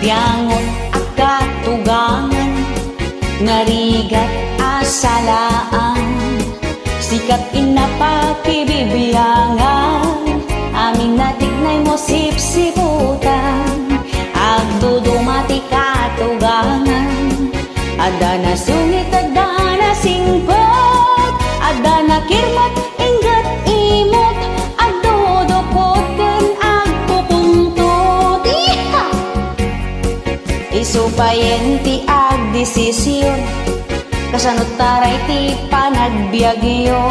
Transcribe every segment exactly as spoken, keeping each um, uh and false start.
Biangot a katugangan, narigat a salaan. Sikat inna pakibibiangan, amin na tiknay mo sipsiputan. Agduduma ti katugangan, adda nasungit, adda nasingpet, adda nakirmat, ingget imot, agdudukot ken agpupungtot. Iha! Isu payen ti agdesisyon, kasano taray ti panagbiagyo.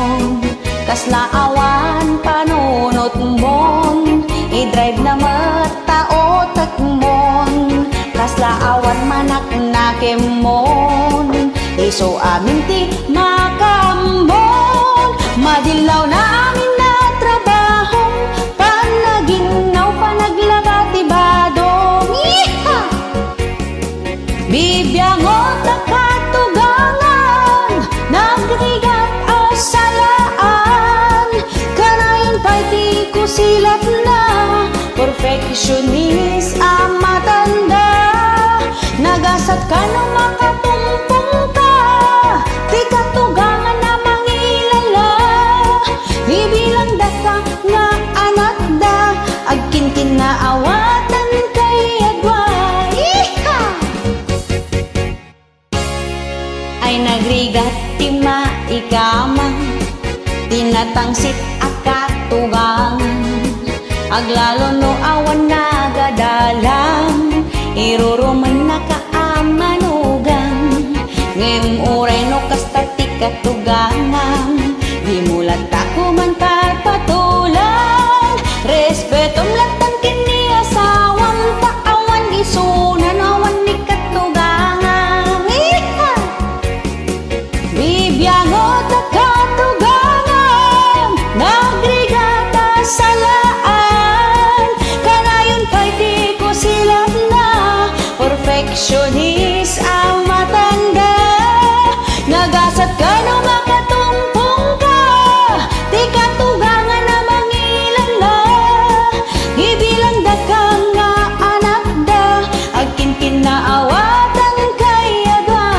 Kasla awan panunotmon, i-drive na met ta utekmon. Kasla awan manaknakemmon, isu amin ti makaammon. Madillaw na amin a trabahom, panaginnaw, panaglaba ti badom. Iha! Bibiangot a katugangan, nagrigat a salaan. Kanayon pay ti kusilatna, perfectionist a matanda. Nagasat ka no makatumpong ka, ti katugangan a mangilala. Ibilangda ka nga anakda, agkinkinnaawatan kay adua. Iha! Ay nagrigat ti maikama, ti natangsit a katugangan. Aglalo no awan nagadalan, irurumenna ka a manugang. Ngem uray no kasta ti katugangan, dimo latta koman pagpatulan. Respetom lattan ken ni asawam, ta awan isuna no awan ni katugangan. Iha! Bibiangot a katugangan, nagrigat a salaan. Kanayon pay ti kusilatna, perfectionist a matanda. Nagasat ka no makatumpong ka, ti katugangan a mangilala. Ibilangda ka nga anakda, agkinkinnaawatan kay adua.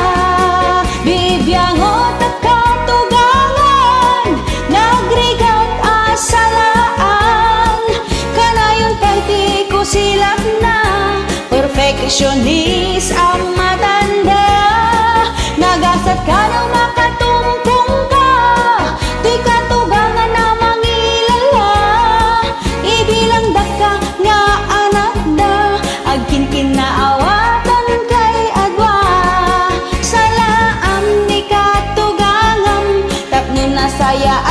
Bibiangot a katugangan, nagrigat a salaan. Kanayon pay ti kusilatna, perfectionist a matanda. Nagasat ka no makatumpong ka, ti katugangan a mangilala. Ibilangda ka nga anakda, agkinkinnaawatan kay adua. Salaam ni katugangam, tapno nasaya